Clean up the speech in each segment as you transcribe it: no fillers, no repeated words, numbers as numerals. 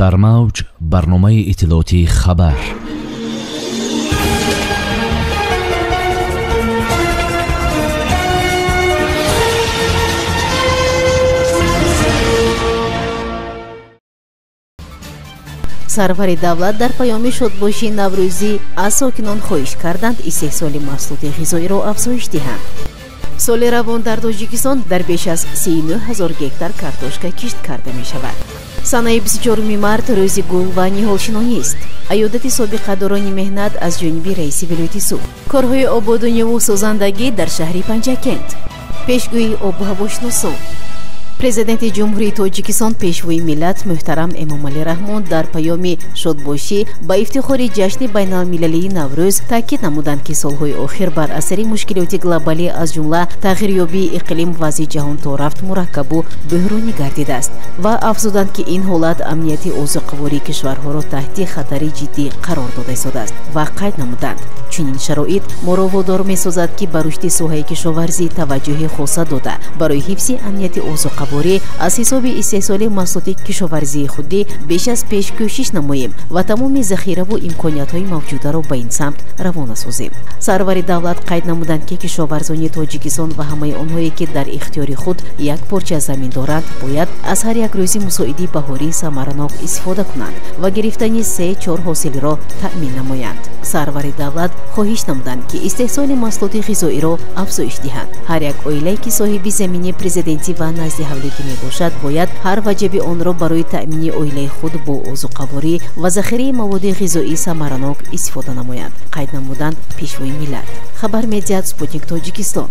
Дар мавҷ барномаи иттилоотии хабар. Сарвари давлат дар паёми шодбошии наврӯзӣ аз сокинон хоҳиш карданд истеҳсоли маҳсулоти ғизоиро афзоиш диҳанд. Соли равон дар Тоҷикистон дар беш аз 39 ҳазор гектар картошка кишт карда мешавад. Санаи 24 март рӯзи гул ва ниҳолшинонист. Аёдати собиқадорони меҳнат аз ҷониби раиси вилояти Суғд. Корҳои ободониву созандагӣ дар шаҳри Панҷакент. Пешгӯии обу ҳавошиносон. Президенти Ҷумҳурии Тоҷикистон, Пешвои миллат муҳтарам Эмомалӣ Раҳмон дар паёми шодбошӣ ба ифтихори ҷашни байналмилалии Наврӯз таъкид намуданд, ки солҳои охир бар асари мушкилоти глобалӣ, аз ҷумла тағйирёбии иқлим, вазъи ҷаҳон то рафт мураккабу бӯҳронӣ гардидааст ва афзуданд, ки ин ҳолат амнияти озуқавории кишварҳоро таҳти хатари ҷиддӣ қарор дода истодааст ва қайд намуданд: чунин шароит моро водор месозад, ки ба рушди соҳаи кишоварзӣ таваҷҷӯҳи хоса дода, барои ҳифзи амнияти озуқаворӣ аз ҳисоби истеҳсоли маҳсулоти кишоварзии худӣ беш аз пеш кӯшиш намоем ва тамоми захираву имкониятҳои мавҷударо ба ин самт равона созем. Сарвари давлат қайд намуданд, ки кишоварзони Тоҷикистон ва ҳамаи онҳое, ки дар ихтиёри худ як порча замин доранд, бояд аз ҳар як рӯзи мусоиди баҳорӣ самаранок истифода кунанд ва гирифтани 3-4 ҳосилро таъмин намоянд. Сарвари давлат хоҳиш намуданд, ки истеҳсоли маҳсулоти ғизоиро афзоиш диҳанд. Ҳар як оилае, ки соҳиби замини президентӣ ва назди ҳавлигӣ мебошад, бояд ҳар ваҷаби онро барои таъмини оилаи худ бо озуқаворӣ ва захираи маводи ғизоӣ самаранок истифода намоянд, қайд намуданд Пешвои миллат. Хабар медиҳад Спутник Тоҷикистон.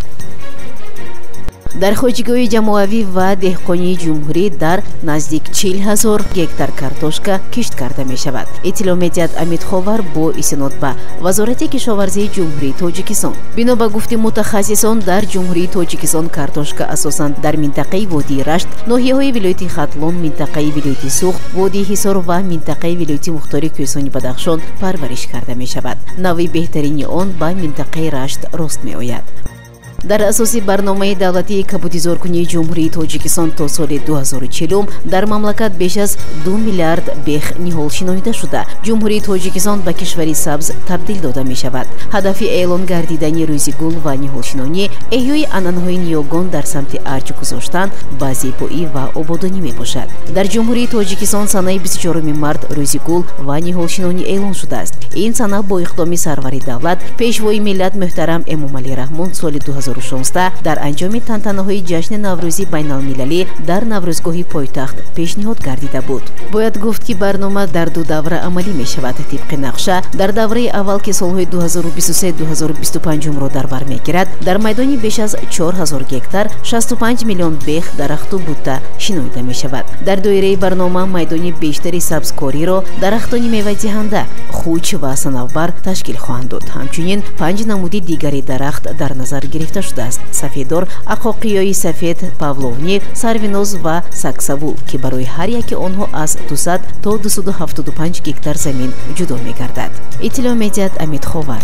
Дар хоҷигиҳои ҷамоавӣ ва деҳқонии ҷумҳурӣ дар наздик 40 ҳазор гектар картошка кишт карда мешавад. Иттилоъ медиҳад Амид Ховар бо истинод ба Вазорати кишоварзии Ҷумҳурии Тоҷикистон. Бино ба гуфти мутахассисон, дар Ҷумҳурии Тоҷикистон картошка асосан дар минтақаи водии Рашт, ноҳияҳои вилояти Хатлон, минтақаи вилояти Суғд, водии Ҳисор ва минтақаи вилояти Мухтори Кӯҳистони Бадахшон парвариш карда мешавад. Навъи беҳтарини он ба минтақаи Рашт рост меояд. Дар асоси барномаи давлатии кабудизоркунии Ҷумҳурии Тоҷикистон то соли 2040 дар мамлакат беш аз 2 миллиард бех ниҳол шинонида шуда, Ҷумҳурии Тоҷикистон ба кишвари сабз табдил дода мешавад. Ҳадафи эълон гардидани рӯзи гул ва ниҳолшинонӣ эҳёи анъанаҳои ниёгон дар самти арҷ гузоштан ба зебоӣ ва ободонӣ мебошад. Дар Ҷумҳурии Тоҷикистон санаи 24 март рӯзи гул ва ниҳолшинонӣ эълон шудааст. Ин сана бо иқдоми сарвари давлат, Пешвои миллат муҳтарам Эмомалӣ Раҳмон соли 2016 дар анҷоми тантанаҳои ҷашни наврӯзи байналмилалӣ дар Наврӯзгоҳи пойтахт пешниҳод гардида буд. Бояд гуфт, ки барнома дар ду давра амалӣ мешавад. Тибқи нақша, дар давраи аввал, ки солҳои 2023-2025-ро дар бар мегирад, дар майдони беш аз 4000 гектар 65 миллион бех дарахту бутта шинонида мешавад. Дар доираи барнома майдони бештари сабзкориро дарахтони мевадиҳанда, хуч ва санавбар ташкил хоҳанд дод. Ҳамчунин панҷ намуди дигари дарахт дар назар гирифта шудааст: сафедор, ақоқиёи сафед, павловник, сарвиноз ва саксавул, ки барои ҳар яки онҳо аз 200 то 275 гектар замин ҷудо мегардад. Иттилоъ медиҳад Амид Ховар.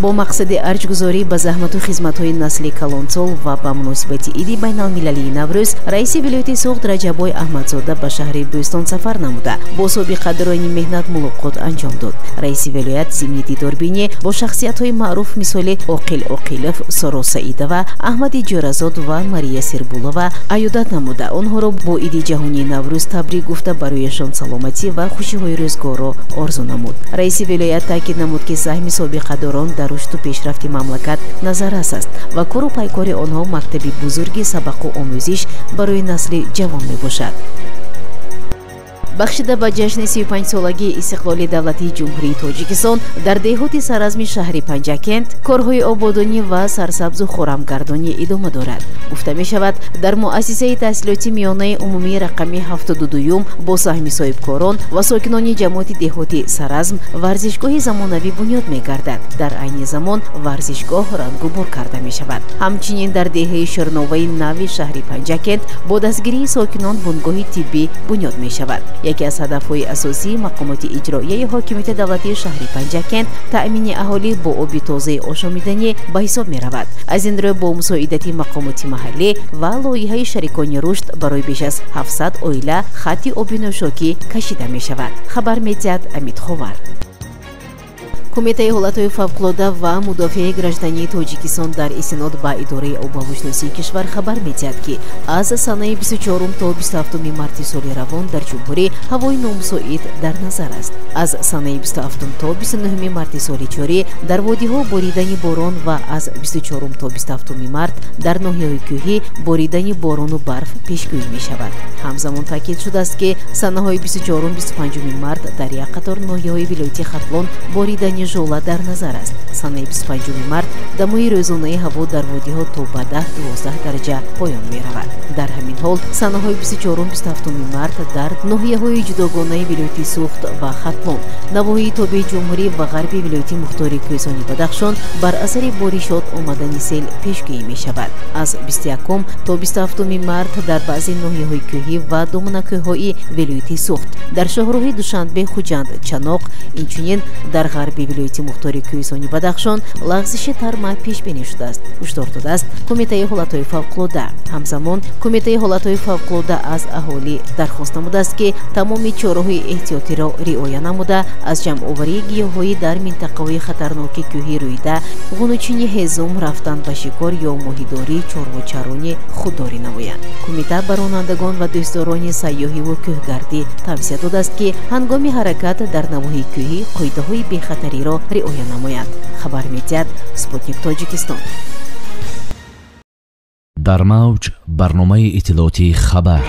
Бо мақсади арҷгузорӣ ба заҳмату хизматҳои насли калонсол ва ба муносибати иди байналмилалии Наврӯз, раиси вилояти Суғд Раҷаббой Аҳмадзода ба шаҳри Бӯстон сафар намуда, бо собиқадорони меҳнат мулоқот анҷом дод. Раиси вилоят зимни дидорбинӣ бо шахсиятҳои маъруф мисоли Оқил Оқилов, Соро Саидова, Аҳмади Ҷӯразод ва Мария Сербулова аёдат намуда, онҳоро бо иди ҷаҳонии Наврӯз табрик гуфта, барояшон саломатӣ ва хушиҳои рӯзгорро орзу намуд. Раиси вилоят таъкид намуд, ки саҳми собиқадорон дар рушду пешрафти мамлакат назаррас аст ва кору пайкори онҳо мактаби бузурги сабақу омӯзиш барои насли ҷавон мебошад. Бахшида ба ҷашни 35-солагии истиқлоли давлатии Ҷумҳурии Тоҷикистон дар деҳоти саразми шаҳри Панҷакент корҳои ободонӣ ва сарсабзу хорамгардонӣ идома дорад. Гуфта мешавад, дар муассисаи таҳсилоти миёнаи умумии рақами 72 бо саҳми соҳибкорон ва сокинони ҷамоати деҳоти Саразм варзишгоҳи замонавӣ бунёд мегардад. Дар айни замон варзишгоҳ рангубор карда мешавад. Ҳамчунин дар деҳаи Ширноваи нави шаҳри Панҷакент бо дастгирии сокинон бунгоҳи тиббӣ бунёд мешавад. Яке аз ҳадафҳои асосии мақомоти иҷроияи ҳокимияти давлатии шаҳри Панҷакент таъмини аҳолӣ бо оби тозаи ошомиданӣ ба ҳисоб меравад. Аз ин рӯ бо мусоидати мақомоти маҳаллӣ ва лоиҳаи шарикони рушд барои беш аз 700 оила хатти оби нӯшокӣ кашида мешавад. Хабар медиҳад Амид Ховар. Кумитаи ҳолатҳои фавқулода ва мудофиаи граждании Тоҷикистон дар истинод ба идораи обуҳавошиносии кишвар хабар медиҳад, ки аз санаи 24 то 27 марти соли равон дар ҷумҳурӣ ҳавои номусоид дар назар аст. Аз санаи 27 то 29 марти соли ҷорӣ дар водиҳо боридани борон ва аз 24 то 27 март дар ноҳияҳои кӯҳӣ боридани борону барф пешгӯӣ мешавад. Ҳамзамон таъкид шудааст, ки санаҳои 24-25 март дар як қатор ноҳияҳои вилояти Хатлон боридани жола дар назар аст. Санаи 25 март дамои рӯзонаи ҳаво дар водиҳо то ба 10-12 дараҷа поён меравад. Дар ҳамин ҳол санаҳои 24-27 март дар ноҳияҳои ҷудогонаи вилояти Суғд ва Хатлон, навоҳии тобеи ҷумҳурӣ ва ғарби вилояти мухтори Кӯҳистони Бадахшон бар асари боришот омадани сел пешгӯӣ мешавад. Аз 21 то 27 март дар баъзе ноҳияҳои кӯҳӣ ва доманакӯҳҳои вилояти Суғд, дар шоҳроҳи Душанбе, Хуҷанд, Чаноқ, инчунин дар ғарби вилояти мухтори Кӯҳистони Бадахшон лағзиши тарма пешбинӣ шудааст, ҳушдор додааст Кумитаи ҳолатҳои фавқулода. Ҳамзамон Кумитаи ҳолатҳои фавқулода аз аҳолӣ дархост намудааст, ки тамоми чораҳои эҳтиётиро риоя намуда, аз ҷамъоварии гиёҳҳои дар минтақаҳои хатарноки кӯҳӣ рӯида, ғунучини ҳезум, рафтан ба шикор ё моҳидорӣ, чорвочаронӣ худдорӣ намоянд. Кумита ба ронандагон ва дӯстдорони сайёҳиву кӯҳгардӣ тавсия додааст, ки ҳангоми ҳаракат дар навоҳии кӯҳӣ қоидаҳои бехатариро риоя намоянд. Хабар медиҳад Спутник Тоҷикистон. Дар мавҷ барномаи иттилоотии Хабар.